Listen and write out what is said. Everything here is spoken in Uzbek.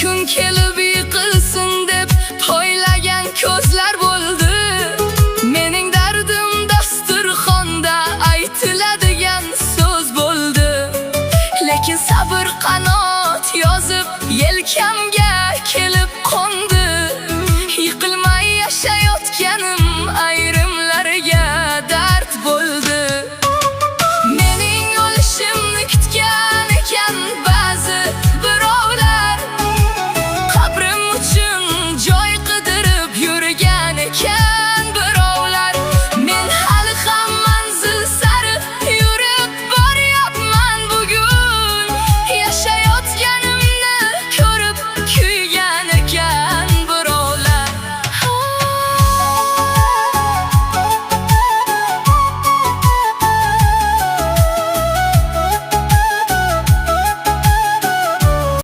kun kelib yiqilsin deb poylagan ko'zlar bo'ldi. Mening dardim dasturxonda aytiladigan so'z bo'ldi. Lekin sabr, qanoat yozib yelkam